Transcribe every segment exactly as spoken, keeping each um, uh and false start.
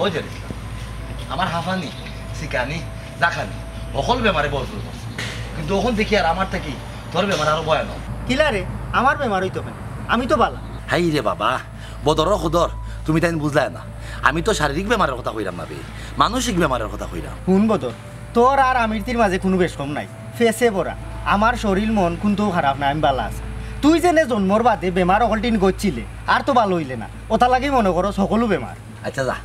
বুঝছনি? আমার হাফানি, সিকানি, জাখানি, হকল বেমারে বড় জোর করছে। কিন্তু অখন দেখি আর আমার থাকি তোর বেমার আরো ভয়ানক। কিলা রে, আমার বেমার অইতো কেনে? আমি তো বালা। হায় রে বাবা, বদরর কদর তুমি তাইন বুঝলায় না। আমি তো শারীরিক বেমারর কথা কইরাম না বে, মানসিক বেমারর কথা কইরাম। হুন বদর, তোর আর আমিরতির মাঝে কুনু বেশকম নাই, ফেছে ভরা। আমার শরীল মন কুনটাউ খারাপ নায়, আমি বালা আছি। তুই যেনে জন্মর বাদে বেমার অকলটিন গজছিলে, আর তো বালা অইলে না। অতার লাগি মনো করো হকলউ বেমার। আচ্ছা যা,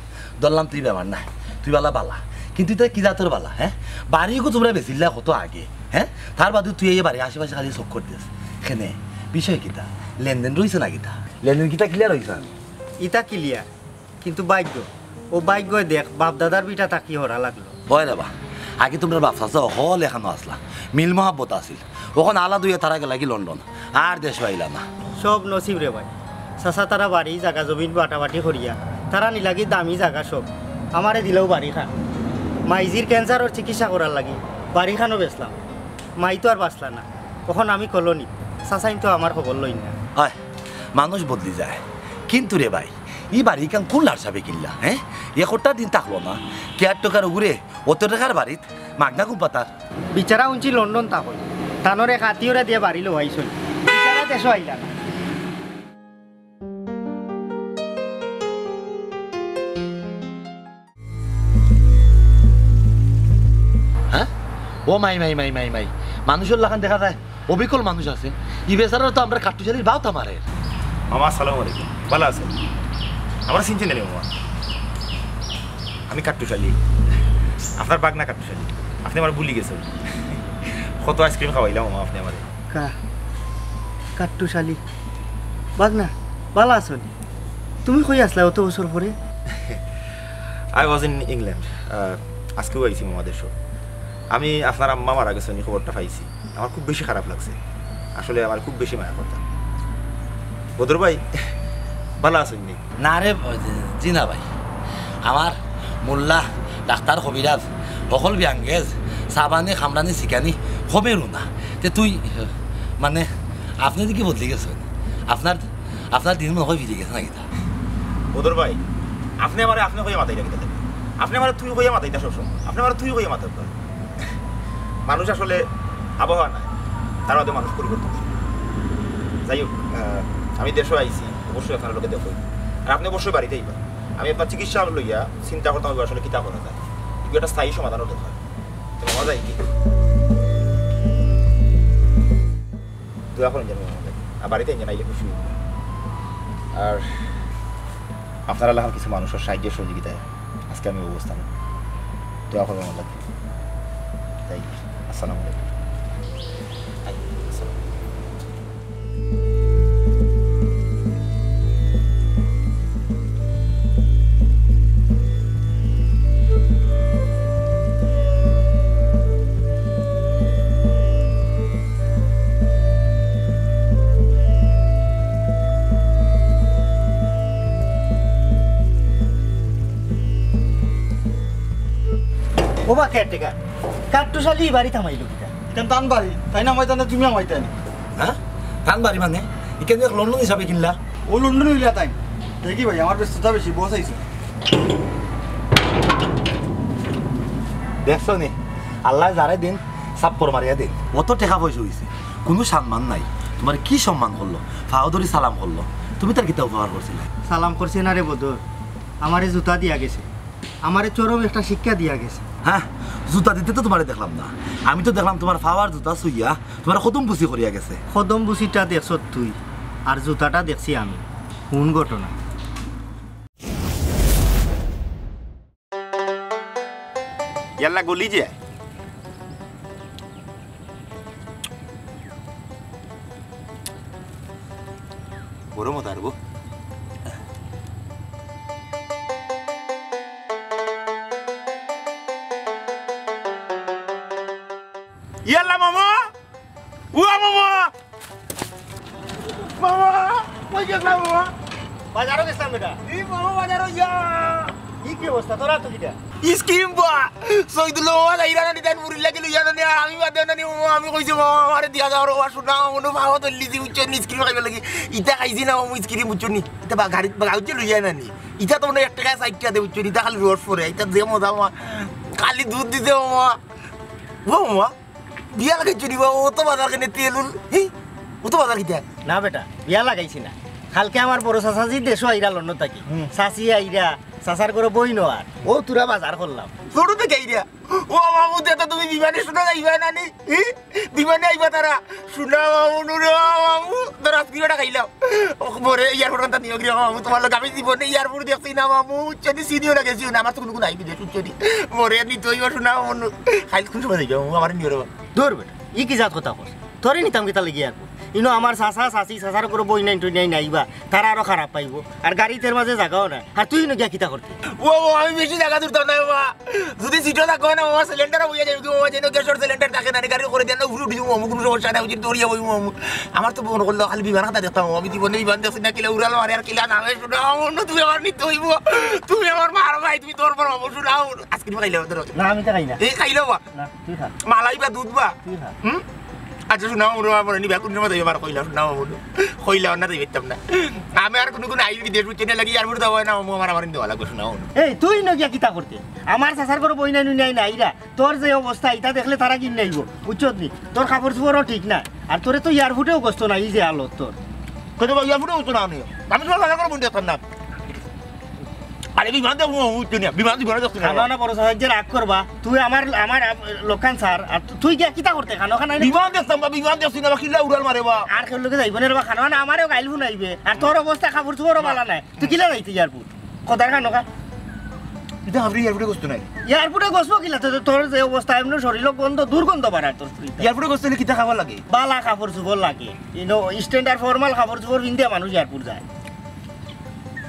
ধরলাম তুই বেমার নায়, তুই বালা বালা। কিন্তু ইতা কি জাতর বালা, হে? বাড়িগু তুমরা বেচিলায় কত আগে, হে? তার বাদে তুই এই বাড়ির আশেপাশে খালি চক্কর দেস। কেনে, বিষয় কিতা? লেনদেন রইছে না কিতা? লেনদেন কিতা clear অইছে না? ইতা clear, কিন্তু ভাগ্য, অউ ভাগ্যয় দেখ, বাপ-দাদার ভিটা থাকি হরা লাগলো। অয় রে বা, আগে তুমরার বাপ-চাচা অকল একখানো আছলা, মিল-মহাব্বত আছিল। অখন আলাদা অইয়া তারা গেলাগি লন্ডন, আর দেশো আইলা না। সব নসিব রে ভাই। চাচা তারা বাড়ি জাগা জমিন বাটাবাটি করিয়া, তারা নিলাগি দামি জাগা সব। আমারে দিলাউ বাড়িখান। মাইজির cancer-অর চিকিৎসা করার লাগি বাড়িখানও বেচলাম। মাই তো আর বাচলা না। অখন আমি কলোনিত। চাচাইন তো আমার খবর লইন না। অয়, মানুষ বদলি যায়। কিন্তু রে ভাই, ই বাড়িখান কুন লাটসাবে কিনলা, হে? একটা দিন থাকলো না। Caretaker অগুরে অত টেকার বাড়িত মাগনা কুন পাতার? বিচারা হুনছি লন্ডন থাকইন। তানর এক আত্মীয়রে দিয়া বাড়ি লওয়াইছইন। বিচারা দেশো আইলা না। হে? ও মাই, মাই, মাই, মাই, মাই। মানুষর লাখান দেখা যায়, অবিকল মানুষ আছে। ই বেচারারে তো আমরার কাট্টুশালীর বাউতা মারের। মামা, আসসালামু আলাইকুম। বালা আছইন? আমারে চিনছইন নি মামা? আমি কাট্টুশালী। আপনার ভাগনা কাট্টুশালী। আপনে আমারে ভুলি গেছইন। কত ice cream খাওয়াইলা মামা আপনে আমারে। কা-, কাট্টুশালী। ভাগনা, বালা আছো নি? তুমি কই আছলায় অত বছর পরে? I was in England. আহ, আজকেউ আইছি মামা দেশো। আমি আপনার আম্মা মারা গেছইন, ই খবরটা পাইছি। আমার খুব বেশি খারাপ লাগছে। আসলে আমারে খুব বেশি মায়া করতা। বদর ভাই, বালা আছইন নি? না রে, জি না ভাই। আমার মোল্লা, ডাক্তার, কবিরাজ, হকল বিয়াঙ্গেজ, চাবানি, কামড়ানি, চিকানি, কমেরউ না। তে তুই, মানে, আপনে দেখি বদলি গেছইন। আপনার, আপনার দিন মনে অয় ফিরি গেছে না কিতা? বদর ভাই, আপনে আমারে আপনে কইয়া মাতাইরা কিতা? আপনে আমারে তুই কইয়া মাতাইতা সবসময়। আপনে আমারে তুই কইয়া মাতাইতা। মানুষ আসলে আবহাওয়া নায়, তার বাদে মানুষ পরিবর্তনশীল। যাই হোক, আহ, আমি দেশো আইছি, অবশ্যই আপনার লগে দেখা অইবো। আর আপনে অবশ্যই বাড়িত আইবা। আমি আপনার চিকিৎসা লইয়া চিন্তা করতাম অইবো আসলে কিতা করা যায়। কিন্তু একটা স্থায়ী সমাধানর দরকার। তো মামা যাই কি? দোয়া করইন যেন মামা যাই। আর বাড়িত আইন যেন, আইলে খুশি অইবো। আর আপনারা লাখান কিছু মানুষর সাহায্য সহযোগিতায় আজকে আমি অবস্থান। দোয়া করবেন আমার লাগি। তাই, আসসালামু আলাইকুম। আই, আসসালাম। ও বা caretaker, কাট্টুশালী ই বাড়িত হামাইলো কিতা? ইখান তান বাড়ি, তাইন হামাইতা না তুমি হামাইতায় নি? হ্যাঁ? তান বাড়ি মানে? ইখান এক লন্ডন হিসাবে কিনলা? ও লন্ডন অইলা তাইন। দেখি ভাই, আমার ব্যস্ততা বেশি, boss আইছে। দেখছো নি? আল্লায় যারে দিন, সাফ কর মারিয়া দিন। অত টেকা পয়সা অইছে, কুনু সম্মান নাই। তুমারে কি সম্মান করলো? পাও ধরি সালাম করলো। তুমি তার কিতা উপকার করছিলায়? সালাম করছে না রে বদর, আমারে জুতা দিয়া গেছে। আমারে চরম একটা শিক্ষা দিয়া গেছে। হ্যাঁ, জুতা দিতে তো তুমারে দেখলাম না, আমি তো দেখলাম তুমার পাওর জুতা ছুইয়া তুমার কদম বুসি করিয়া গেছে। কদম বুসিটা দেখছত তুই, আর জুতাটা দেখছি আমি। হুন ঘটনা। ইয়াল্লা গলি যে। বড় মজা আর গো। ইয়াল্লা মামা! উয়া মামা! মামা! কই গেছলা মামা? বাজারো গেছলাম বেটা। ই মামা বাজারো ইয়া! কি অবস্থা তোরা তো কিটা? স্কিম বা, সৈদুল মামা যাইরা না নি, তাইন বুড়ির লাগি লইয়া না নি, আর আমি বাদে না নি, ও আমি কইছি, "মামা, আমারে দিয়া যাও রে, ও শোনা, মনে ভাবো তো লিজি উচ্চ নি স্কিম খাইবার লাগি।" ইটা খাইছি না, ও স্কিম উচ্চ নি, ইটা বা গাড়িত বা গাউজে লইয়া না নি, ইটা তো মনে হয় এক টাকায় চাইরটা দে উচ্চ নি, ইটা খালি রস পরে, ইটা যে মজা মামা, খালি দুধ দিছে মামা, ও মামা, বিয়া লাগাইছো নি বা, ও তো বাজার কেনে তেল উল, হি, ও তো বাজার কিতা? না বেটা, বিয়া লাগাইছি না। কালকে আমার বড় চাচাজি দেশো আইরা লন্ডন থাকি। হুম। চাচি আইরা, চাচার ঘরো বইন আর। ও তোরা বাজার করলাম। ছোট থেকে আইরা। ও মামু, তে তো তুমি বিমানে শুনে যাইবা না নি? হি? বিমানে আইবা তারা। শুনা মামু, নুরে মামু, তোর আজকে ওটা খাইলাম। ও, মরে এয়ারপোর্ট আনতা নিয়ে গিয়ে মামু, তোমার লোক আমি জীবনে এয়ারপোর্ট দেখছি না মামু, উচ্চ নি সিনিয়র গেছি না, আমার তো কোনো কোনো আইবি দেখুন চলি। মরে নিতে হইব শুনা মামু। খাইল কোন সময় যাইব মামু, আমার নিয়ে রে বাবা। দূর বেটা, ই কি জাত কথা কস? তোরে নিতাম কিতা লাগি আর? ইনো আমার চাচা, চাচি, চাচার ঘরো বইনাইন টইনাইন আইবা, তারা আরো খারাপ পাইবো। আর গাড়িত এর মাঝে জাগাও না। আর তুই ইনো গিয়া কিতা করতে? ও, ও, আমি বেশি জাগা দূরতাম না বাবা। যদি সিটও থাকো না বাবা, সিলিন্ডারও বইয়া যাইবো কি বাবা, যেন গ্যাসের সিলিন্ডার থাকে না, গাড়ি করে দেন না, উঠে উঠে যাবো মামু, কোনো সমস্যা নাই, ওই যে দৌড়িয়া বইবো মামু। আমার তো মনে করলো খালি বিমান খাতা দেখতাম মামু, আমি জীবনে বিমান দেখছি না, কিলা উড়াল মারে আর কিলা নামে, শুনা মামু, তুমি আমার নিতে হইবো, তুমি আমার মার ভাই, তুমি তোর পর মামু, শুনা মামু। আজকে তুমি খাইলে ধরো। না, আমি তো খাই না। এই খাইলো বা? না, তুই খা। মালাই বা দুধ বা? তুই খা। হুম? আচ্ছা, শুনাও, ওরা আমার নিবা কোন সময় যাইবে, আমার কইলা, শুনাও, বলো। কইলা, না, যাইতাম না। আমি আর কোনো কোনো আইল বিদেশ বুঝছি না, লাগি, আর বুঝতে হয় না, আমার, আমার দেওয়া লাগবে, শুনাও। এই, তুই ইনো গিয়া কিতা করতে? আমার চাচার ঘরো বইনাইন উইনাইন আইরা, তোর যে অবস্থা, ইটা দেখলে তারা কিন নাইবো, বুঝছত নি? তোর কাপড় চোপড়ও ঠিক না, আর তোরে তো এয়ারপোর্টেও গস্ত নাই, এই যে হালত তোর। কত বা এয়ারপোর্টেও গস্ত না, আমি, আমি তোমার চাচার ঘরো বই দেখতাম না। আরে বিমান দেখো, ও, উঠতে নিয়ে, বিমান, বিমানে দেখতে নিয়ে। খানো না বড় সাহায্যে রাগ করবা। তুই আমার, আমার, আ, লোকান স্যার, আর তু-, তুই গিয়া কিতা করতে খানো খানা? বিমান দেখতাম বা, বিমান দেখছি না বা, কিলা উড়াল মারে বা। আর কেউ লোকে যাইব না রে বা, খানো না, আমারেও গাইল হুনাইবে। আর তোর অবস্থা কাপড় চোপড়ও বালা নাই। তুই কিলা যাইতে এয়ারপোর্ট? কথার খানো খা। এটা আপনি এয়ারপোর্টে গস্ত নাই। এয়ারপোর্টে গস্ত কিলা? তো তোর যে অবস্থা, এমনি শরীর গন্ধ, দুর্গন্ধ বাড়ার তোর শরীর। এয়ারপোর্টে গস্ত হলে কিতা খাওয়া লাগে? বালা কাপড় চোপড় লাগে। ইনো স্ট্যান্ডার্ড ফর্মাল কাপড় চোপড় পিন্দিয়া মানুষ এয়ারপোর্ট যায়।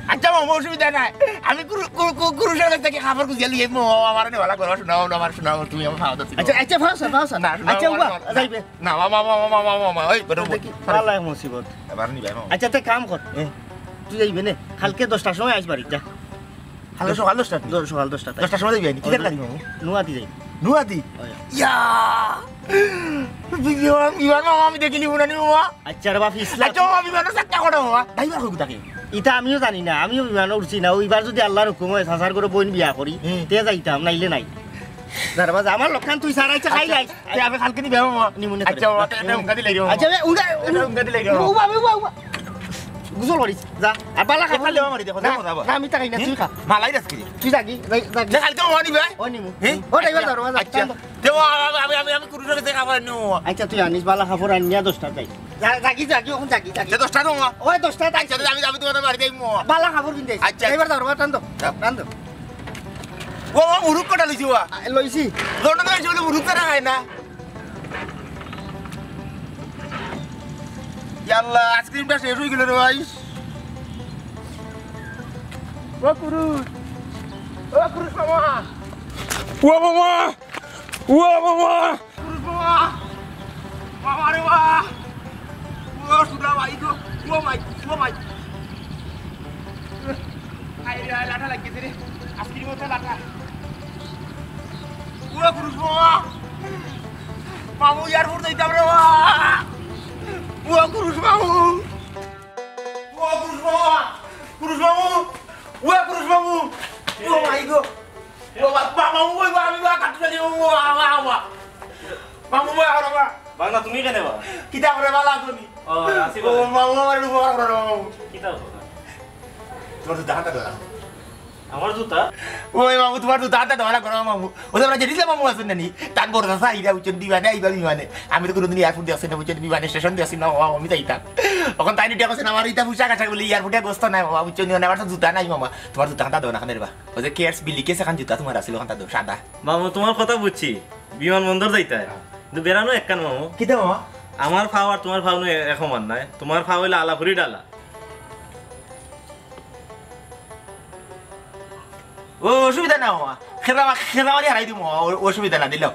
আচ্ছা মামু, অসুবিধা নাই। আমি কুরু-, কু-, কু-, কুরুশের কাছ থেকে কাপড় খুঁজিয়া লইয়া মামু, আমার নেওয়ালা করো, শুনাও না, আমার শুনাও, তুমি আমার খাওয়া দাওয়া আচ্ছা, আচ্ছা, ফাও স্যার, ফাও স্যার। না, শুনাও, আচ্ছা, আমার উবা, খাওয়া দাওয়া। যাইবে। না, মামা, মামা, মামা, মামা, ওই, বেটা, দেখি, আল্লাহ মুসিবত। আবার নিবে, মামা। আচ্ছা, তে কাম কর। এ? তুই যাইবে নে, কালকে দশটার সময় আইস বাড়িত যা। কালকে সকাল দশটাত নি? দশ, সকাল দশটাত। দশটার সময় যাইবে নি? কিতার গাড়ি মামু? নুয়াদি যাই। নুয়াদি? ওই। ইয়া! বিমান, বিমান মামা আমি দেখিলি উনানি মামা। আচ্ছা রে বাপ, ইসলাম। আচ্ছা মামা, বিমানর চাক্কা কটা মামা? ড্রাইভার কই থাকে? ইতা আমিও জানি না, আমিও বিমানো উঠছি না। ওইবার যদি আল্লাহর হুকুম হয়, চাচার ঘরো বইন বিয়া করি, হুম। তে যাইতাম, নাইলে নাই। যা রে বাবা, যা, আমার লক্ষণ তুই সারাইছে, খাই আচ্ছা, লাই। তে আমি কালকে নিবে মামা। নিমুনে আচ্ছা করে। মামা, এটা উঙ্গা দিলাই রে মামা। আচ্ছা, বে, উঙ্গা, এটা উঙ্গা দিলাই রে মামা। উবা, উবা, উবা। গুজল করিস, যা। আর বালা খাবো। এটা লেওয়া মারি দেখো, না, দেখো, যাবো। না, আমি তাকাই না, তুই খা। মালাই রাখছি। তুই যাগি, যাই, যাগি। না, কালকে মামা নিবে। ও নিমু। হ্যাঁ? ও ড্রাইভার আচ্ছা, ধরো, যা, আচ্ছা। টান দে। তে মামা, আমি, আমি, আমি কুরুশের কাছে খাবার নিও মামা। আচ্ছা, তুই আনিস, বালা খাবার আনিয়া দশটা যাই। যা-, যাগি, যাগি, অখন যাগি, যাগি। তে দশটা দো মামা। ওই দশটা তাই। আচ্ছা, তে আমি, আমি তোমার বাড়িত যাইমু মামা। বালা খাবার কিনতে আইছি। আচ্ছা। ড্রাইভার ধরো, টান দো। যাও। টান দো। ও মামা, মুরুক কটা লইছি ওয়া? আ, লইছি। লন্ডন যাইছি বলে মুরুক ছাড়া খায় না। ইয়াল্লা, আইসক্রিমটা শেষ হয়ে গেল রে ভাই। ও কুরুশ, ও কুরুশ মামা। ও মামা, ও মামা। কুরুশ মামা, মামা রে বা। ও সুধা ভাই গো, ও মাই, ও মাই। আরে, আরে, লাঠা লাগিছে রে। আইসক্রিম ওটা লাঠা। ও কুরুশ মামা। মামু, এয়ারপোর্ট যাইতাম রে বা। ও কুরুশ মামু। ও কুরুশ মামা। কুরুশ মামু। ও কুরুশ মামু। ও মাই গো। ও বা-, বা-, মামু, ওই বা, আমি বা, কাটতে পারি, ও, ও, আ, আ, আ। মামু, বা, আ, বা। বাংলা, তুমি কেনে বা? কিতা করে বালা তুমি? ও, আছি ও, বাবা। মামু, আমার উপকার করো, মামু। কিতা উপকার? তোমার তো দাঁড়াতে দাঁড়া। আমার জুতা? ওই মামু, তোমার তো দাঁড়াতে দাঁড়া করো, মামু। ও তো আমরা জেঠিলা মামু আছেন না নি? তার বড় চাচা আইরা উঠছেন বিমানে, আইবা বিমানে। আমি তো কোনোদিন এয়ারপোর্ট দেখছি না, বুঝছেন, বিমানে স্টেশন দেখছি না, মামু, আমি যাইতাম। এখন তাই নিতে গেছেন, আমার ইটা পোশাক আশাক বলে এয়ারপোর্টে গোস্ত নাই, মামা, বুঝছেন নি? মানে, আমার তো জুতা নাই, মামা। তোমার জুতা কাটা দেও না, খানের বা। ওই যে কেয়ার্স বিলি কেস এখন জুতা তোমার আছিল, ওখানটা দেও, সাদা। মামু, তোমার কথা বুঝছি, বিমানবন্দর যাইতায়। কিন্তু বেড়ানো একখান, মামু। কিতা, মামা? আমার ফাও আর তোমার ফাও নু এক সমান নায়। তোমার ফাও হইলে আলাপুরি ডালা। ও, অসুবিধা না, মামা। খেলা, খেলা মারি হারাই দিমু, মামা। ও, অসুবিধা না, দিলাও।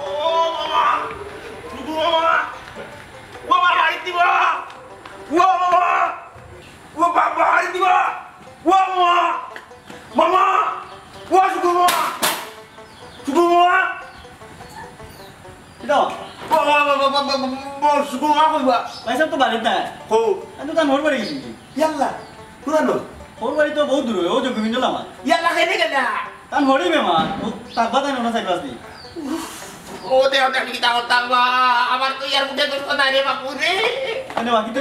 ও মামা! শুকুর মামা! ও মামা, বাড়ি দিবা! ও মামা! ও বাবা, বাড়ি দিবা! ও মামা! মামা! ও শুকুর মামা! শুকুর মামা! কিতা? ও, ও, শুকুর মামা কইবা? ভাইসাব তো বাড়িত নাই। কো? আমি তো তান হউর বাড়ি গেছি। ইয়াল্লা, পুরানো। হউর বাড়ি তো বউত দূর, ও যে গোবিন্দ লামা। ইয়াল্লা, কেনে গেলা? তান হউরি বেমার, ও তাব্বা তাই নোনা সাইড বাস দি। ও দে, ও দে, আমি কিতা করতাম বা? আমার তো এয়ারপোর্টে দোষ নাই রে বাপু রে। কেনে বাকি তো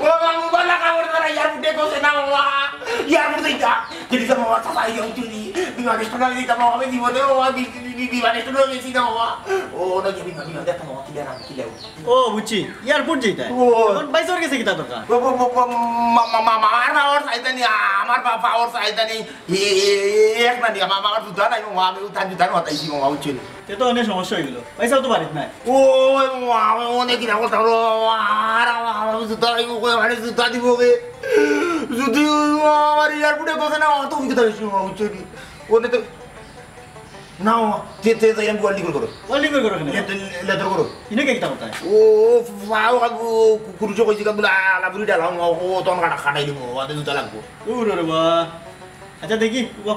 ও বাবু, বালা কাপড় ধরা, এয়ারপোর্টে দোষ না বাবা। এয়ারপোর্টে যা, যদি তো বাবা, চাচা, এই যে উঠে দি, বিমানে স্টেশনে দিতাম বাবা, আমি জীবনে বাবা, বি-, বি-, বি-, বিমানে স্টেশনে গেছি না বাবা। ও, না, যে বিমানে, বিমানে দেখতাম বাবা, কিলা নাম, কিলা। ও, বুঝছি, এয়ারপোর্ট যেটা। ও। এখন ভাইসাবর গেছে কিতা দরকার? ও, ও, ও, ও, মা-, মা-, মা-, মা-, আমার বাবার চাইতানি, আমার বা-, বাবার চাইতানি, এ, এ, এ, এক না নি, আমার, আমার জুতা নাই, মামা, আমি তার জুতা নিতাম আইছি, মামা, বুঝছো নি? তে তো অনেক সমস্যা অইগেল। ভাইসাব তো বাড়িত নাই। ও, মামা, আমি অনেক কিনা কথা বলো, আর আমার, আমার জুতা নাই, ওকে, মানে, জুতা দিব ওকে। যদি আমার এয়ারপোর্টে বসে না, অত অভিজ্ঞতা হয়েছে, মামা, বুঝছো নি? ওনে তো, না, মামা, তে, তে, তে, এরকম গোয়াল ডিগল করো। গোয়াল ডিগল করো কেনে? লে-, লে-, লেদর করো। ইনো কে কিতা করতায়? ও, ও, ফাও, ও, কু-, কুরুশে কইছি, কাবুল আলা বুড়ি ডালাও, ও, ও, তখন কাটা, কাটাই দিব, ওদের জুতা লাগবো। দূর রে বা। আচ্ছা, দেখি, ও।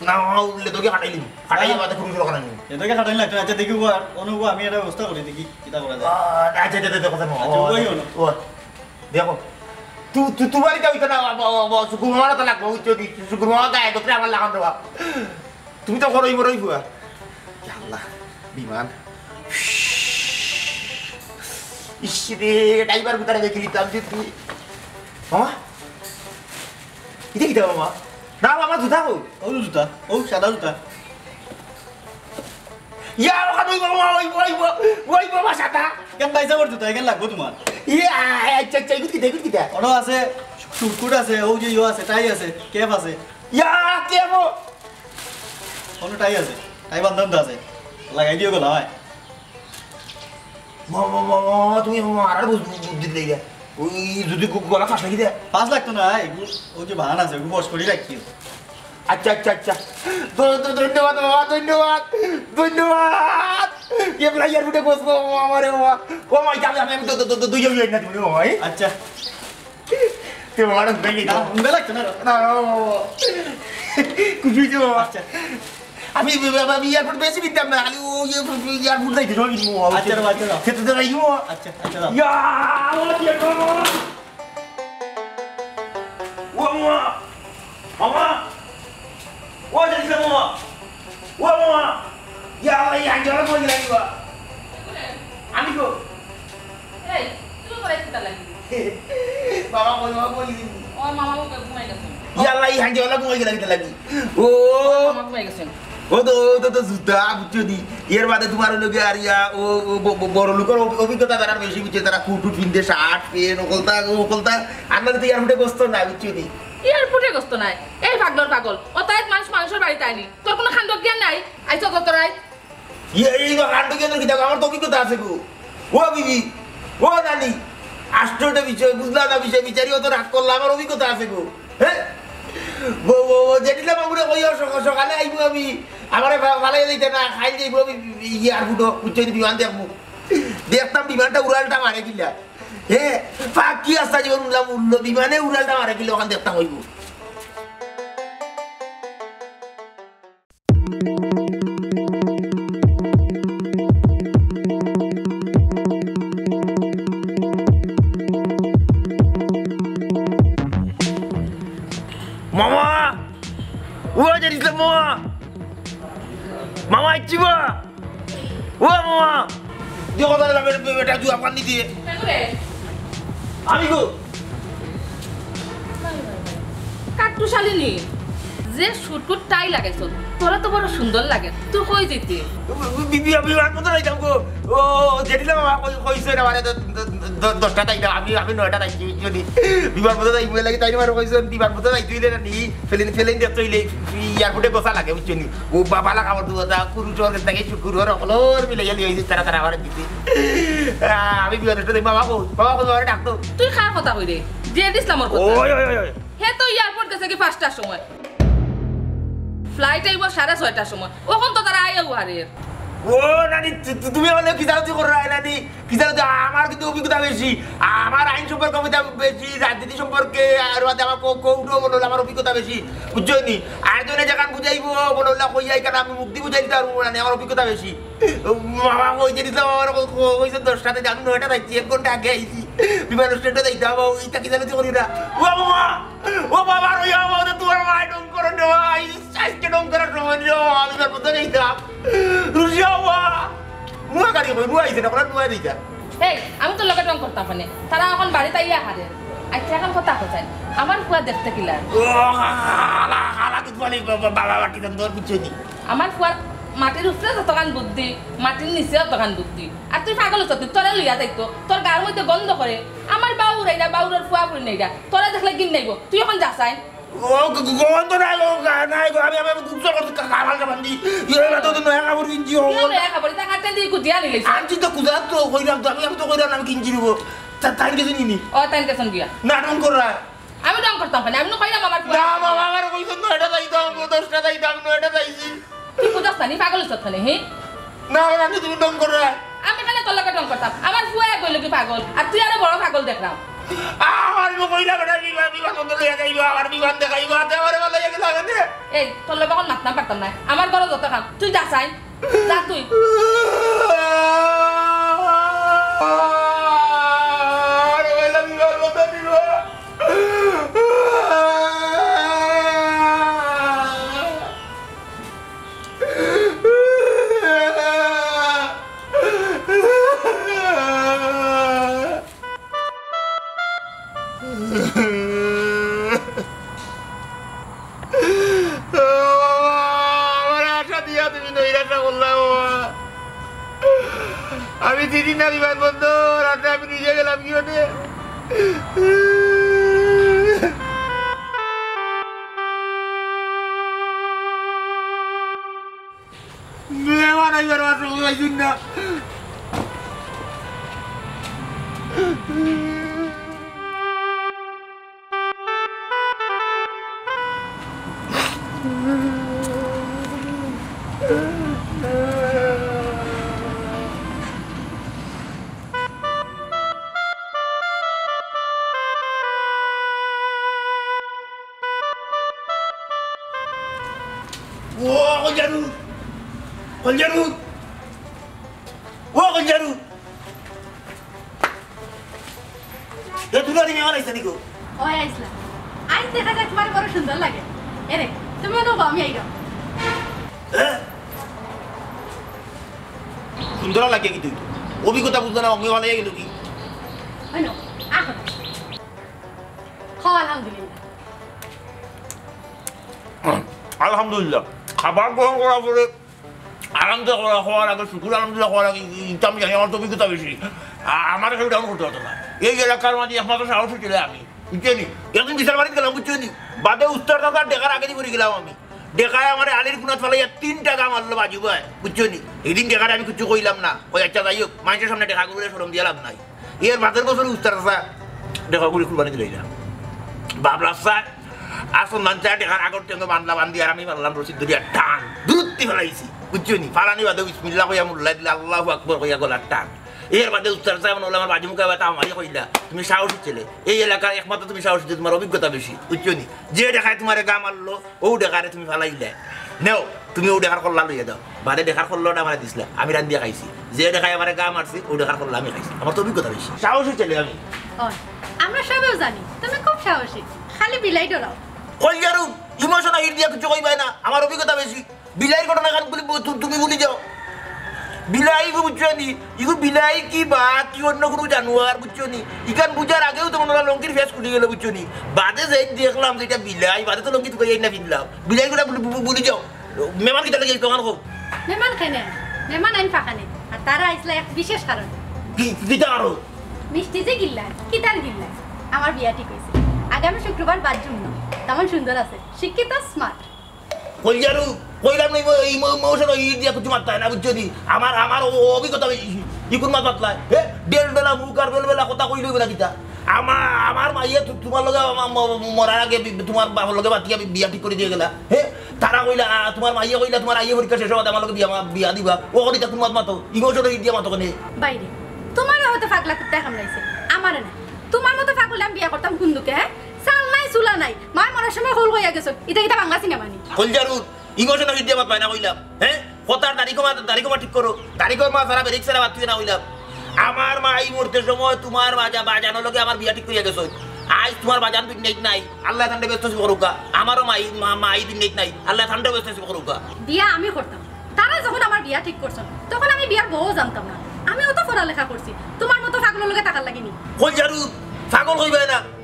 না, ও, লেদরকে কাটাই দিব। কাটাই না। বাদে কুরুশে কাটাই দিব। লেদরকে কাটাই লাগতো না। আচ্ছা, দেখি, ও, আর, অনু, ও, আমি একটা ব্যবস্থা করি, দেখি, কিতা করা যায়। আ, আচ্ছা, আচ্ছা, আচ্ছা, কথা না। আচ্ছা, ও, ওই হলো। ও, দেখো। তু-, তু-, তোমার এটা হইতো না, ব-, ব-, ব-, শুকুর মামা তো লাগবো, বুঝছো কি? শুকুর মামা গায়ে গোত্রে আমার লাগান দেওয়া। তুমি তো করোই মরোই ফুয়া। ইয়া আল্লাহ, বিমান। ইস রে, ড্রাইভার কোথায় রেখে দিতাম যে তুই? মামা, ইটা কিতা মামা? না মামা, জুতা কই? অউ জুতা, অউ সাদা জুতা। ইয়া, ওখানে ওই মামা, ওই, ওই, ওই, ওই মামা সাদা। কেন ভাই সাহেবর জুতা, এখানে লাগবো তোমার? ইয়া, আচ্ছা, আচ্ছা, এগুলো কিতা, এগুলো কিতা? ওটাও আছে, সুটকুট আছে, অউ যে ইয়ে আছে, টাই আছে, ক্যাপ আছে। ইয়া, ক্যাপ ও। কোনো টাই আছে, টাই বান্ধা বান্ধা আছে। লাগাই দিও গলা হয়। মামা, মামা, মামা, তুমি মামা আর বুঝ-, বুঝ-, বুদ্ধি দিলে গিয়া। ওই যদি গু-, গলা ফাঁস লাগি দেয়। ফাঁস লাগতো না, এগু-, ওই যে বাহান আছে, ওগু বস করে রাখি। আচ্ছা, আচ্ছা, আচ্ছা। ধ-, ধ-, ধন্যবাদ মামা, ধন্যবাদ, ধন্যবাদ। এ বেলা এয়ারপোর্টে বসবো মামা, আমারে মামা। ও মাই, আমি, আমি, আমি দু-, দু-, দু-, দু-, দুইজন যাই না তুমি মামা, এই? আচ্ছা। তুই মামা, আমি যাই না। না, উঙ্গা লাগতো না। না, মামা। খুশি হয়েছে মামা। আচ্ছা। আমি, আমি, আমি এয়ারপোর্ট বেশি বিদ্যাম না, খালি ও এয়ারপোর্ট যাইতে সব কিনবো। আচ্ছা, রে, আচ্ছা, রে। খেতে তো যাইবো। আচ্ছা, আচ্ছা, রে। ইয়া, ও কি মামা? ও মামা, মামা, ও দেখছে মামা, ও মামা, ইয়া, এই আঞ্জলা কই গেল? আমি গো। এই, তুই করে কিতা লাগি? বাবা, কই, বাবা, কই দিন? ও মামা, ও ঘুমাই গেছে। ইয়াল্লা, এই হাঁটি ওলা ঘুমাই গেলা কিতা লাগি? ও, মামা ঘুমাই গেছে। ও তো, ও তো, তো জুতা, বুঝছো নি? এর বাদে তোমার লগে আর ইয়া, ও, ও ব-, ব-, বড় লোকের অভি-, অভিজ্ঞতা তারা বেশি বুঝছে, তারা কুট টুট পিনতে, শার্ট, প্যান্ট, ওকলতা, ওকলতা। আমরা তো এয়ারপোর্টে বসতো না, বুঝছো নি? এয়ারপোর্টে বসতো নাই। এই পাগলর পাগল। অতায়েত মানুষ মানুষের বাড়িত আইনি। তোর কোনো খান্ডক জ্ঞান নাই? আইসো তো তোরাই। ইয়ে, এই বা কাণ্ড কেন কিতা? আমার তো অভিজ্ঞতা আছে গো। ও বিবি, ও নানি, আশ্চর্য বিষয়, বুঝলা না বিষয়, বিচারি অত রাগ করলা, আমার অভিজ্ঞতা আছে গো। হ্যাঁ? ও, ও, ও, জেঠিলা বাবুরে কইও, সক-, সকালে আইবো আমি, আমারে ফা-, ফালাই দিতে না, খাই যাইবো আমি, ইয়ে, এয়ারপোর্টও, বুঝছো নি, বিমান দেখবো। দেখতাম বিমানটা উড়ালটা মারে কিলা। হ্যাঁ, পাখি আস্তা জীবন উড়লাম উড়লো, বিমানে উড়ালটা মারে কিলা, ওখান দেখতাম হইবো। মামা! ও জানিস না মামা! মামা, আইচ্ছি বা! ও মামা! দেখো তাহলে বে-, বে-, বেটা জুয়া পান নিতে। কে করে? আমি গো। কাট্টু শালিনী, যে সুটকুট টাই লাগাইছ, তোরা তো বড় সুন্দর লাগে। তুই কই যেতে? বি-, বি-, বি-, বিমান বন্দর যাইতাম গো। ও, জেঠিলা মামা কই-, কইছে না মানে দ-, দ-, দ-, দশটা তাই না, আমি, আমি নয়টা তাই যদি বিমান বন্দর যাই, লাগে তাই না মানে কইছে, বিমান বন্দর যাইতে হইলে না নি? ফেলেন, ফেলেন দেখতে হইলে এয়ারপোর্টে বসা লাগে, বুঝছো নি? ও বাবা, লাগা আমার দুয়াদা, কুরু চোর গেছে, তাকে কুরু আর অকলর মিলে গেলি, ওই যে তারা, তারা আমার দিতে। আহ, আমি বিমানে উঠতে বাবা কই, বাবা কই, বাবারে ডাকতো। তুই কার কথা কই রে? জেড ইসলামর কথা। ওই, ওই, ওই, ওই। হে তো এয়ারপোর্ট গেছে কি পাঁচটার সময়। ফ্লাইট আইবো সাড়ে ছয়টার সময়। অখন তো তারা আইয়া উহারে। ও নানি, তু-, তু-, তুমি আমারে কিতা জানি কররায় নানি? কিতা জানি, আমার কিন্তু অভিজ্ঞতা বেশি। আমার আইন সম্পর্কে অভিজ্ঞতা বেশি, রাজনীতি সম্পর্কে, আর বাদে আমার কো-, কোর্টও মনে হলো আমার অভিজ্ঞতা বেশি। বুঝছো নি? আর জনে যেখান বুঝাইবো, মনে হলো কইয়া এখানে আমি মুখ দি বুঝাই দিতে পারবো না, আমার অভিজ্ঞতা বেশি। মামা কই যে দিছে, আমার কই-, কই-, কইছে দশটাতে, আমি নয়টা যাইছি, এক ঘন্টা আগে আইছি। বিমান স্ট্যান্ডে যাইতে হবে, ইটা কিতা জানি করি না। ও বাবা! ও বাবা, রইয়া বাবা, তোমার মায় ঢং করে দেওয়া, আই, আজকে ঢং করার সময় নেই, আমি তার মতো যাইতাম। রুশিয়া বাবা! নুয়া গাড়ি কই, নুয়া আইছে না, ওরা নুয়া দিতা। এই, আমি তোর লগে ঢং করতাম পারনে। তারা অখন বাড়িত আইয়া হারে। আচ্ছা, অখন কথা কোথায়? আমার ফুয়া দেখতে কিলা? ও, হালা, হালা, কিতা বলি, বাবা, বাবা, বাবা, কিতা তোর বুঝছো নি? আমার ফুয়ার মাটির উপরে যতখান বুদ্ধি, মাটির নিচে অতখান বুদ্ধি। আর তুই পাগল হচ্ছ, তুই তোরে লইয়া যাইতো। তোর গার মধ্যে গন্ধ করে। আমার বাউর আইরা, বাউরর ফুয়া ফুরি নাইরা। তোরে দেখলে ঘিন নাইবো। তুই অখন যা চাই। ও, গ-, গ-, গন্ধ নাই গো, গা-, নাই গো, আমি, আমি, আমি খুব জোর করছি, কা-, কামাল কামান দি। ইয়ে, এবার তো নয়া কাপড় কিনছি, ও, কি নয়া কাপড়? ইটা কাটতে দিয়ে কুদিয়া নিলে। আনছি তো কুদা তো, কইলাম তো, আমি, আমি তো কইলাম, আমি কিনছি নিবো। তা, তাই গেছে নিনি? ও, তাই গেছেন গিয়া। নাটক করা। আমি ঢং করতাম পারনে, আমি নু কইলাম আমার ফুয়া। না, বাবা, আমার কইছেন নয়টা যাইতাম, দশটা যাইতাম, নয়টা যাইছি। তুই বুঝাস না নি, পাগল হইছত খালি, হি? না, না, না, তুমি ঢং করো না। আমি খালি তোর লগে ঢং করতাম। আমার ফুয়া এক হইল কি পাগল, আর তুই আরো বড় পাগল দেখলাম। আমার মু কইলা বেটা বিমান, বিমান বন্দর লইয়া যাইবা, আমার বিমান দেখাইবা, তে আমারে ভালো লাগে লাগে নে। এই, তোর লগে এখন মাততাম পারতাম না। আমার ঘরো যত কাম, তুই যা চাই। যা তুই। আরে ভাই, আমি পারবো না, দিবা। আমি চিনি না বিমানবন্দর, রাতে আমি নিজে গেলাম কি মানে। মেহমান আইবার মাত্র ঘুমাইছুন না। ও কলজারু, কলজারু, ও কলজারু। এ, তুই আর মেহমান আইছে নি গো? ওই আইছলা। আইজ দেখা যায় তোমার বড় সুন্দর লাগে। এরে, তুমি অনুভব আমি আইরাম। এ? সুন্দর লাগে কি তুই? অভিজ্ঞতা বুঝলে না, আমি ভালো গেল কি? হইল, আহ। খাও আলহামদুলিল্লাহ। আলহামদুলিল্লাহ। খাবার গ্রহণ করার পরে আরাম তো করা, খাওয়ার আগে শুকুর আলহামদুলিল্লাহ খাওয়ার আগে ই-, ইটা আমি জানি, আমার তো অভিজ্ঞতা বেশি। আ-, আমার কেউ ডাউন করতে পারতো না। এই এলাকার মাঝে একমাত্র সাহসী ছেলে আমি, বুঝছো নি? একদিন বিশাল বাড়িতে গেলাম, বুঝছো নি? বাদে উস্তার দাদা ডেকার আগে দিয়ে গেলাম আমি। ডেকায় আমার আলির কুনাত ফালাইয়া তিনটা গা মারলো বাজু ভাই, বুঝছো নি? এই দিন ডেকারে আমি কিছু কইলাম না। ওই আচ্ছা যাই হোক, মানুষের সামনে ডেকা গুলো শরম দিয়া লাভ নাই। এর বাদের বছর উস্তার দাদা ডেকা গুলি কুরবানি দিলে না। বাবলা স্যার, আসল নান চা ডেকার আগর টেঙ্গো বান্ধলা বান্ধি আর আমি বানলাম রশিদ ধরিয়া টান। দূরত্তি ফালাইছি, বুঝছো নি? ফালানি বাদে বিসমিল্লাহ কইয়া মুল্লা দিলে আল্লাহু আকবর কইয়া গলার টান। এর বাদে উস্তাদ সাহেব বলে, "আমার বাজু মুখে ব্যথা আমারই কইলা, তুমি সাহসী ছেলে। এই এলাকার একমাত্র তুমি সাহসী, তোমার অভিজ্ঞতা বেশি, বুঝছো নি? যে ডেকায় তোমারে গা মারলো, ও ডেকারে তুমি ফালাইলে। নেও, তুমি ও ডেকার কল্লা লইয়া দাও।" বাদে ডেকার কল্লাটা আমারে দিছলা, আমি রান্দিয়া খাইছি। যে ডেকায় আমারে গা মারছে, ও ডেকার কল্লা আমি খাইছি। আমার তো অভিজ্ঞতা বেশি, সাহসী ছেলে আমি। ওই, আমরা সবেও জানি, তুমি খুব সাহসী, খালি বিলাই ডরাও। কলজারু, ইমোশন হিট দিয়া কিছু কইবায় না, আমার অভিজ্ঞতা বেশি। বিলাইর ঘটনা খান বুলি বু-, তু-, তুমি বুলি যাও। বিলাই গো বুঝছো নি? ইগু বিলাই কি বা কি অন্য কোনো জানোয়ার বুঝছো নি? ইখান বুঝার আগেও তো মনে হয় লঙ্কির ফেস খুলি গেল বুঝছো নি? বাদে যে দেখলাম যে এটা বিলাই, বাদে তো লঙ্কি তুকাই না ফিরলাম। বিলাই গোটা বুলি, বুলি, বুলি যাও। মেহমান কিতা লাগে দোকান হোক? মেহমান খাই না, মেহমান আইন ফাঁকা নেই। আর তারা আইসলা এক বিশেষ কারণ। কি, কিতা আরো? মিষ্টি যে গিল্লা, কিতার গিল্লা? আমার বিয়া ঠিক হয়েছে। আগামী শুক্রবার বাথরুম না, তেমন সুন্দর আছে, শিক্ষিত, স্মার্ট। কইলারু, কইলাম না, ইমো-, ইমো-, ইমোশন ইট দিয়া কিছু মারতায় না, বুঝছো নি? আমার, আমার ও-, ও অভিজ্ঞতা বেশি। ইকুন মাত মাতলায়, হে? ডেল ডেলা মুখ আর বেল বেলা কথা কইলে অইবো না কিতা? আমা-, আমার মাইয়ে তু-, তোমার লগে আমা-, ম-, ম-, মরার আগে বি-, তোমার বাবার লগে মাতিয়া বি-, বিয়া ঠিক করি দিয়া গেলা, হে? তারা কইলা, আ, তোমার মাইয়ে কইলা, তোমার আইয়ে পরীক্ষা শেষ হওয়াতে আমার লগে বিয়া মা-, বিয়া দিবা। ও কইতা কুন মাত মাতো? ইমোশন ইট দিয়া মাতো কেনে? বাইরে, তোমার হয়তো ফাগলা কুত্তায় কামড়াইছে, আমারে না। তোমার মতো ফাগল আমি বিয়া করতাম কোন দুঃখে, হে? চাল নাই, চুলা নাই। মায় মরার সময় হল হইয়া গেছো। ইটা কিতা বাংলা সিনেমা নি? কলজারু, ইমোশন হিট দিয়া মাত মায় না কইলাম। হে? কথার দাড়ি কমা, দাড়ি কমা ঠিক করো। দাড়ি কমা ছাড়া, ব্রেক ছাড়া মাত তুই না কইলাম। আমার মাই মরতে সময় তোমার বাজা-, বাজানোর লগে আমার বিয়া ঠিক করিয়া গেছো। আইজ তোমার বাজান দুনিয়াত নাই। আল্লাহ তান্ডে ব্যস্ত করুকা। আমারও মাই, মা-, মাই দুনিয়াত নাই। আল্লাহ তান্ডে ব্যস্ত করুকা। বিয়া আমি করতাম। তারা যখন আমার বিয়া ঠিক করছেন, তখন আমি বিয়ার বউ জানতাম না। আমি অত পড়ালেখা করছি, তোমার মতো ফাগলর লগে থাকার লাগি নি। কলজারু, ফাগল কইবায় না।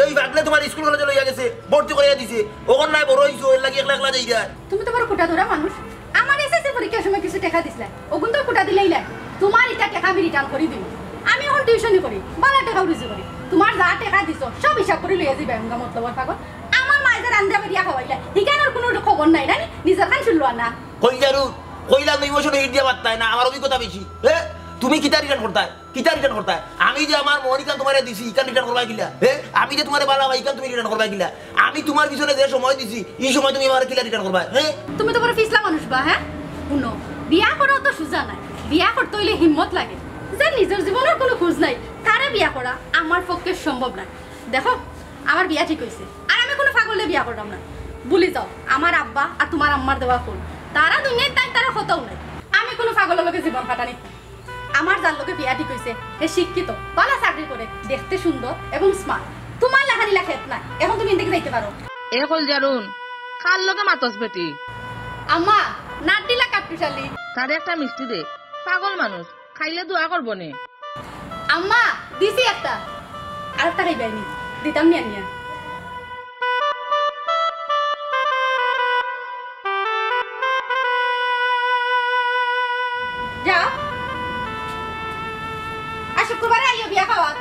এই ফাগলে তোমার স্কুল কলেজে লইয়া গেছে, ভর্তি করিয়া দিছে। অখন নাই বড় হইছো, এর লাগি একলা একলা যাইরা। তুমি তো বড় কুটা ধরা মানুষ। আমার এসএসসি পরীক্ষার সময় কিছু টেকা দিছলা, অগুন তো কুটা দিলাইলা। তোমার ইটা টেকা আমি রিটার্ন করি দিমু। আমি অখন টিউশনি করি, বালা টেকাও রুজি করি। তোমার যা টেকা দিছো, সব হিসাব করি লইয়া যাইবা, এমগা মতলবর ফাগল। আমার মায়ে যে রান্দিয়া বাড়িয়া খাওয়াইলা, হিখানর কুনু খবর নাই, নানি? নিজর খান শুনলো না। কলজারু, কইলাম ইমোশন হিট দিয়া মাততায় না, আমার অভিজ্ঞতা বেশি। হে? তুমি কিতা রিটার্ন করতায়? কিতা রিটার্ন করতায়? আমি যে আমার মন ইখান তোমারে দিছি, ইখান রিটার্ন করবায় কিলা? হে? আমি যে তোমারে বালা পাই, ইখান তুমি রিটার্ন করবায় কিলা? আমি তোমার পিছনে যে সময় দিছি, ই সময় তুমি আমারে কিলা রিটার্ন করবায়? হে? তুমি তো বড় ফিছলা মানুষ বা, হে? হুনো, বিয়া করা অত সুজা নায়। বিয়া করতে অইলে হিম্মত লাগে। যার নিজর জীবনর কুনু খুজ নাই, তারে বিয়া করা আমার পক্ষে সম্ভব নায়। দেখো, আমার বিয়া ঠিক অইছে, আর আমি কুনু ফাগলরে বিয়া কররাম না। ভুলি যাও, আমার আব্বা আর তোমার আম্মার দেওয়া ফুল, তারা দুনিয়াত নাই, তারা কথাও নাই। আমি কুনু ফাগলর লগে জীবন কাটানি আমার যার লগে বিয়া ঠিক অইছে, হে শিক্ষিত, বালা চাকরি করে, দেখতে সুন্দর এবং স্মার্ট। তোমার লাখান ইলা খেত নাই, অখন তুমি ইন থাকি যাইতে পারো। এ কলজারুন, কার লগে মাতস বেটি? আম্মা, নাট দিলা কাট্টুশালি। তারে একটা মিষ্টি দে, ফাগল মানুষ, খাইলে দোয়া করবো নে। আম্মা, দিছি একটা, আরেকটা খাইবায়নি, দিতাম নি আনিয়া। যাও। শুক্রবারে আইও বিয়া খাওয়াত।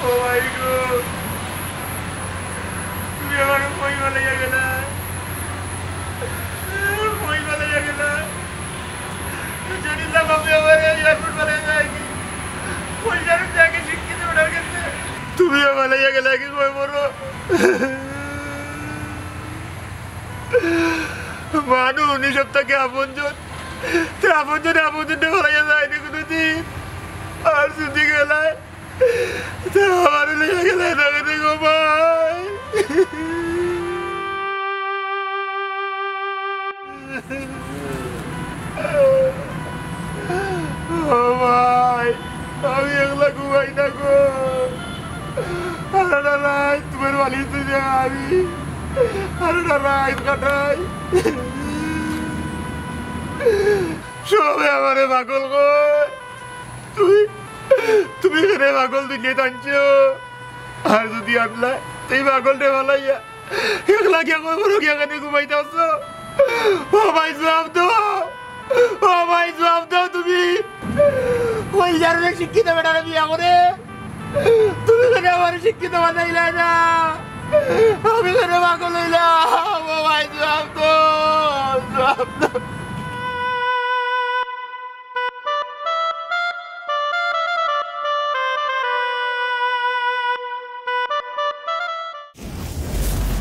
ও ভাই গো, তুমি আমারে কই ফালাইয়া গেলা? কই ফালাইয়া গেলা? যদি না ভাবে আমারে এয়ারপোর্ট ফালাইয়া যায় কি? কই জানো দেখে শিক্ষিত বেটার কাছে। তুমি ফালাইয়া গেলা কি কই বড়? মানু উনি সব তাকে আপনজন, তে আপনজনে আপনজনরে ফালাইয়া যায়নি কোনোদিন। আর যদি গেলায়, তে আমারে লইয়া গেলায় না কেনে গো ভাই? ও ভাই, আমি একলা ঘুমাই না গো। আর না রাইত তোমার বালিশ তুই দে আমি। আর না রাইত কাটাই। সবে আমারে পাগল কয়। তুমি, তুমি কেনে পাগল দুনিয়াত আনছো? আর যদি আনলা, এই পাগলরে ফালাইয়া একলা গিয়া কই বড় গিয়া কেনে ঘুমাইতাছো? ও ভাই, জবাব দাও। ও ভাই, জবাব দাও তুমি। ওই জারুরে শিক্ষিত বেটারে বিয়া করে তুমি কেনে আমারে শিক্ষিত বানাইলা না? আমি কেনে পাগল অইলাম? ও ভাই, জবাব দাও, জবাব দাও।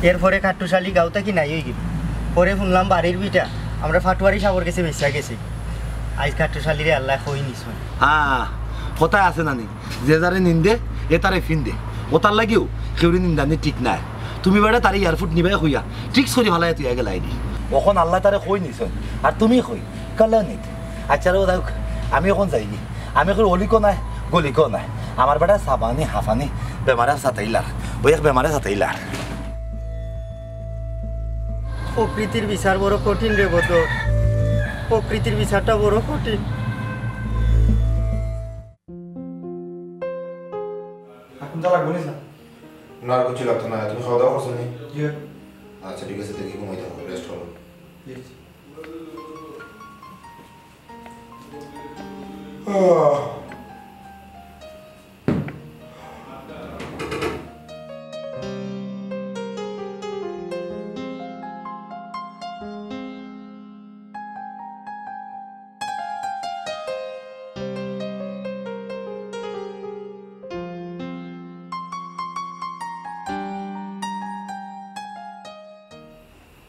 এরপরে খাট্টুশালী গাঁও থাকি নাই অইগেল। পরে হুনলাম বাড়ির ভিটা আমরা ফাটুয়ারি সাবর গেছে বেচিয়া গেছে। আইজ খাট্টুশালীরে আল্লায় কই নিছইন। হ্যাঁ, কথা আছে নানি, যে যারে নিন্দে, এ তারে ফিন্দে। ও তার লাগিও কেউরে নিন্দানি ঠিক নায়। তুমি বেটা তারে এয়ারপোর্ট নিবায় কইয়া, ঠিক করি ফালাইয়া তুই গেলায়নি। অখন আল্লায় তারে কই নিছইন, আর তুমি কই, কালা নিত। আচ্ছা রে, ও যাউক, আমি অখন যাইগি। আমি কই অলিকও নায়, গলিকও নায়। আমার বেটা সাবানি, হাফানি, বেমারে সাতাইলার। ওই এক বেমারে সাতাইলার। প্রকৃতির বিচার বড় কঠিন রে বদর, প্রকৃতির বিচারটা বড় কঠিন। এখন যা লাগবো নি, স্যার? না, আর কিছু লাগতো না। তুমি খাওয়া দাওয়া করছো নি? জি। আচ্ছা, ঠিক আছে, দেখি ঘুমাই থাকো, রেস্ট করো। জি। আহ।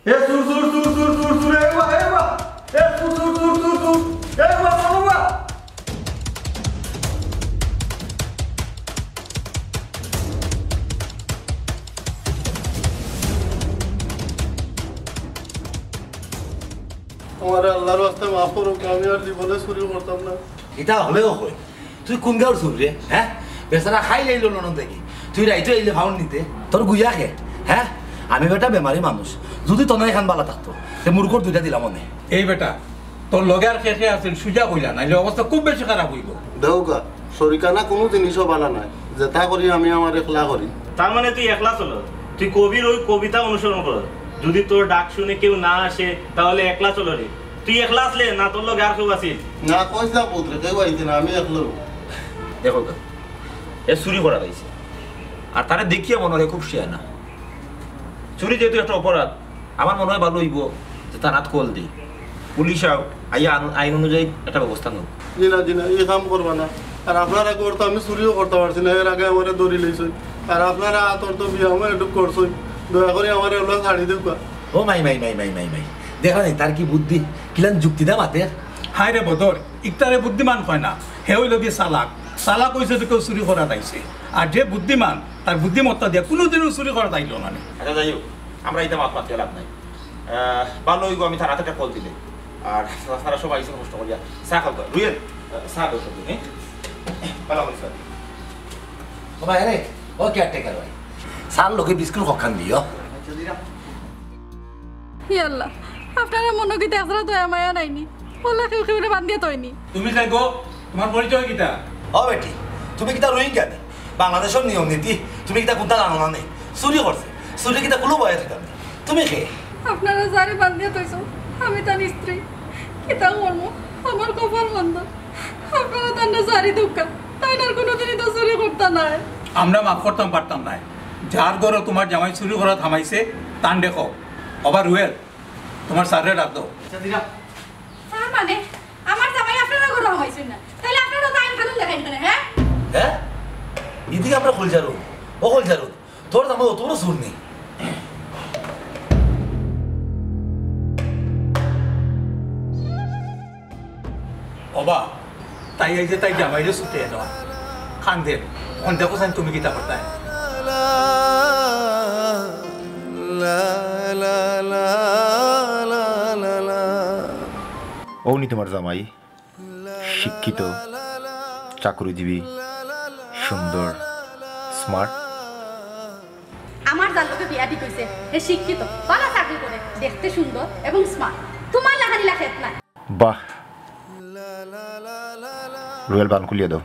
এ সুর, সুর, সুর, সুর, সুর, সুর, এ বা, এ বা। এ সুর, সুর, সুর, সুর, সুর। এ বা, বাবা। আমারে আল্লাহর ওয়াস্তে মাফ করুক, আমি আর জীবনে চুরি করতাম না। ইতা হলেও কই, তুই কুন গাঁওর চুর রে, হ্যাঁ? বেচারা খাই লাইলো লন্ডন থাকি, তুই রাইতো আইলে ফাউন্ড নিতে। তোর গুইয়া কে, হ্যাঁ? আমি বেটা বেমারি মানুষ, যদি তনাই খান বালা থাকতো, তে মুরগর দুইটা দিলাম অনে। এই বেটা, তোর লগে আর কে কে আছিল, সুজা কইলা, নাইলে অবস্থা খুব বেশি খারাপ অইবো। দেউকা, শরিকানা কুনু জিনিসও বালা নায়, যেতা করি আমি আমার একলা করি। তার মানে তুই একলা চলস? তুই কবির ওই কবিতা অনুসরণ করস, "যদি তোর ডাক শুনে কেউ না আসে, তাহলে একলা চলো রে।" তুই একলা আসলে না, তোর লগে আর কেউ আছিল? না, কইস না পুত্রে, কেউ আইছে না, আমি একলা। দেখো তো, এ চুরি করাত আইছে, আর তারে দেখিয়া মনে হয় খুব শিয়ানা। চুরি যেহেতু একটা অপরাধ, আমার মনে হয় ভালো অইবো যে থানাত কল দেই, পুলিশ আউক, আইয়া আইন, আইন অনুযায়ী একটা ব্যবস্থা নেউক। জি না, জি না, ই কাম করবা না। আর আপনারা করতো আমি চুরিও করতা পারছি না, এর আগে আমারে ধরি লইছইন। আর আপনারা আতর তো বিয়া আমার একটু করছইন, দয়া করি আমারে এগুলা ছাড়ি দেউক্কা। ও মাই, মাই, মাই, মাই, মাই, মাই, দেখরা নি তার কি বুদ্ধি, কিলান যুক্তি দা মাতের। হায় রে বদর, ইকতারে বুদ্ধিমান কয় না, হে অইলো গি চালাক। চালাক অইছে তো কেউ চুরি করাত আইছে। আর যে বুদ্ধিমান, তার বুদ্ধিমত্তা দিয়া কুনুদিনও চুরি করাত আইলো না নি। আচ্ছা, যাই হোক, আমরা ইতা মাত মাতিয়া লাভ নাই। আহ, ভালো অইবো আমি থানাত একটা কল দিলে। আর তারা সব আইসে কষ্ট করিয়া চা খাউক্কা। রুয়েল, আহ, চা দেও সব, হ্যাঁ? ভালো করি চা। ও ভাই, আরে, ও কেয়ারটেকার ভাই। চার লগে বিস্কুট কখান দিও। আচ্ছা, দিলাম। হে আল্লাহ, আপনারা মনো কিতা একজরা দয়া মায়া নাইনি? ওলা কেউ কেউরে বান্ধিয়া থইনি। তুমি যাই গো, তোমার পরিচয় কিতা? ও বেটি, তুমি কিতা রোহিঙ্গা নি? বাংলাদেশর নিয়ম নীতি তুমি কিতা কুন্তা জানো না নি? চুরি করছে, চুরি কিতা কুলো বয়ে থাকতাম নি? তুমি কে? আপনারা যারে বান্ধিয়া থইছো, আমি তান স্ত্রী। কিতা করমু? আমার কপাল মন্দ। আপনারা তানরে ছাড়ি দেউক্কা, তাইন আর কুনুদিন ইতা চুরি করতা নায়। আমরা মাফ করতাম পারতাম নায়। যার ঘরো তুমার জামাই চুরি করাত হামাইছে, তান দেখো। ওবা রুয়েল, তুমার স্যাররে ডাক দেও। আচ্ছা, দিরা। তার মানে আমার জামাই আপনারা ঘরো হামাইছইন না, তাইলে আপনারা তো আইন কানুন দেখাইন কেনে, হ্যাঁ? হ্যাঁ? ইদিকে আমরা কইলজার, ও কইলজার, তোর জামাই অত বড় চুর নি? ওবা, তাই এই যে তাই জামাইরে ছুটে এলো, কান্দের, অখন দেখো চাইন তুমি কিতা করতায়। অউ নি তুমার জামাই, শিক্ষিত, চাকুরিজীবী, সুন্দর, smart। আমার যার লগে বিয়া ঠিক অইছে, হে শিক্ষিত, ভালা চাকরি করে, দেখতে সুন্দর এবং smart। তুমার লাখান ইলা খেত নায়। বাহ, রুয়েল, বান খুলিয়া দেও।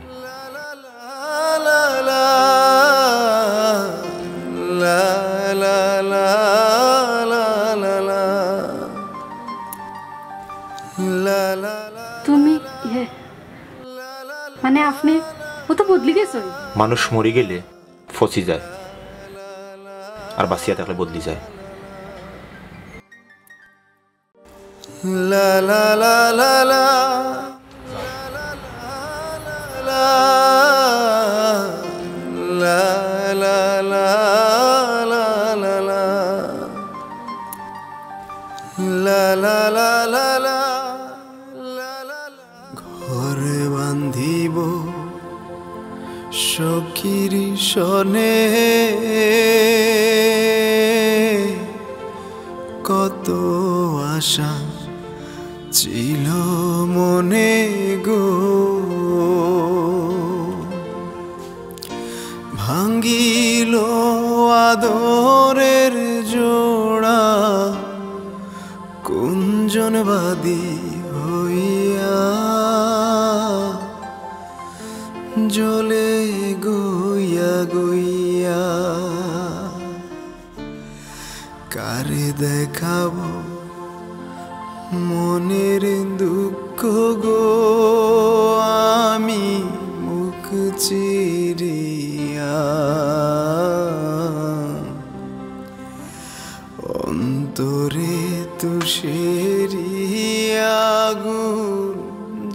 তুমি, ইয়ে, মানে আপনে অত বদলি গেছইন। মানুষ মরি গেলে ফসি যায়, আর বাঁচিয়া থাকলে বদলি যায়। ঘর বান্ধিব সখীর সনে, কত আশা ছিল মনে গো। ভাঙিল আদরের জোড়া, কুঞ্জনবাদী হইয়া জ্বলে গইয়া গইয়া। কারে দেখাবো মনের দুঃখ গো আমি মুখ চিরিয়া? অন্তরে তুষেরি আগুন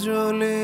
জ্বলে।